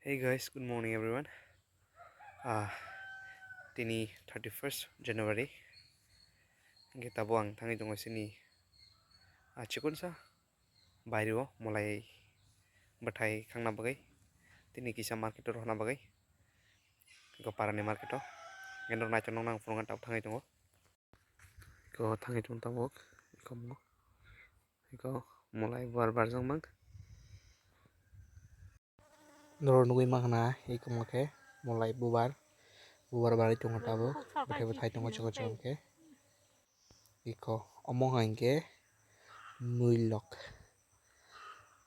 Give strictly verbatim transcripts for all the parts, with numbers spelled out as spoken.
Hey guys, good morning everyone. Ah, tini thirty-first January. Hingke tabuk ang thangwi tongo sini, ah, chikonsa baireo molai bwthai khangna bagwi, tini kisa market o rohorna bagwi. Eko parani market o. Hingke norok naithok nokna ang phunukna tabuk thangwi tongo. Eko thangwi tongo tabuk. Eko mo-, eko molai bar barjak mang. Norok nugwi mankha na eko mo khe molai bubar. Bubar barwi tongo tabuk. Bwthai bwthai tongo chikon chikon khe. Eko omo hai hwnkhe muilok.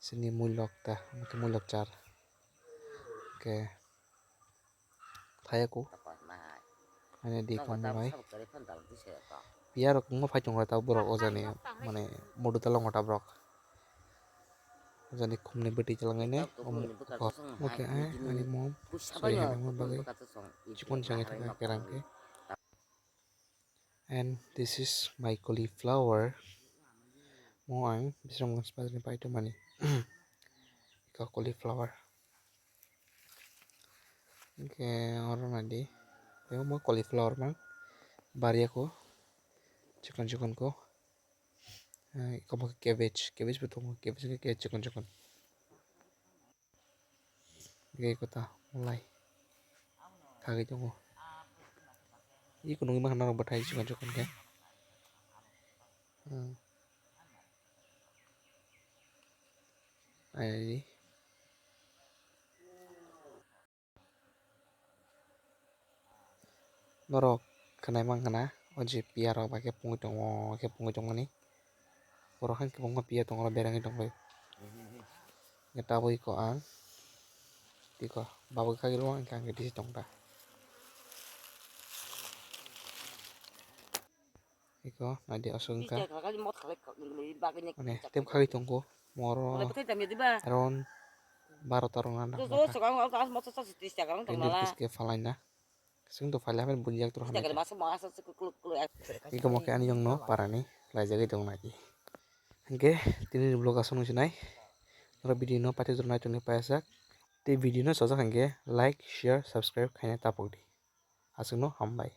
Sini muilok ta, omo khe muilok char. Hwnkhe thaya ku. Ani di khamnai. Piya rok wngma phai tongo ta borok o jani, mane modu ta longo ta borok. O jani khumni bwtwi ta langai nai. Omo khe ai ani mom soi hai nangma bagwi chikon changwi thangkha kerang khe. And this is my cauliflower. Mo ang Bisramganj bazar ni pai tongmani. Iko cauliflower. Hingke oro naidi. Tei omo cauliflower mang. Bari ako. Chikon chikon ko. Eh, iko bo cabbage. Cabbage bo tongo. Cabbage hingke chikon chikon. Hingke eko ta molai khagwi tongo. Eko nugwi mankha norok bwthai chikon chikon khe. Hmm. Ai. Norok khwnai mankha na, o je piya rok bai khe pungwi tongo, khe pungwi tongmani. Borok hai kwbangma piya tongo, berengwi tongbai. Tabuk iko ang, iko babwi kagwi rw ang, hwnkhe ang khe disi tong ta. Iko naidi aswk wngkha. Mane tep khagwi tongo moro around barota rok nana twenty rupees khe phalai na. Chwng to phalai habai buini yak toro hamya. Iko mo khe ani yongno parani khlaijagwi tong nai. Hinkhe tini ni vlog aswk nung sinai. Norok video no paithak jora nai tongni paijak. Tei video no chajak hinkhe like, share, subscribe khaina tapok di. Aswkno hambai.